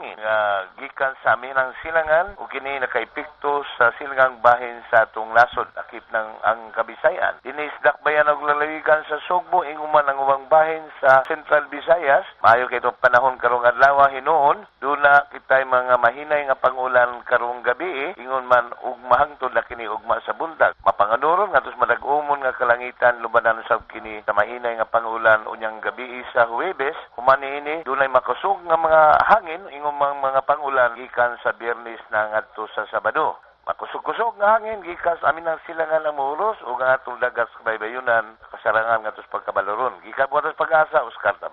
hangin nga gikan sa amihanang silangan ug kini nakaepekto sa silangang bahin sa atong nasod, lakip ng ang Kabisayan. Dinhi sa dakbayan og lalawigan sa Sugbo, ingon man ang ubang bahin sa Central Visayas, maayo kay itong panahon karong adlaw. Hinuon duna kitay mga mahinay nga pangulan karong gabi, ingon man ug mahangtod na kini ugma sa buntag. Mapanganuron ngadto sa madag-umon nga kalangitan, lubanan sab kini sa mahinay nga pangulan unyang gabi sa Huwebes. Human niini, dunay makusog nga mga hangin ingon mang mga pangulan gikan sa Biyernes na ngadto sa Sabado. Makusog-kusog nga hangin gikan sa amihanang silangan ang mohuros ug ang atong dagat sa baybayunan kasarangan ngadto sa pagkabaloron. Gikan buhat sa Pag-asa, Oscar Tabang.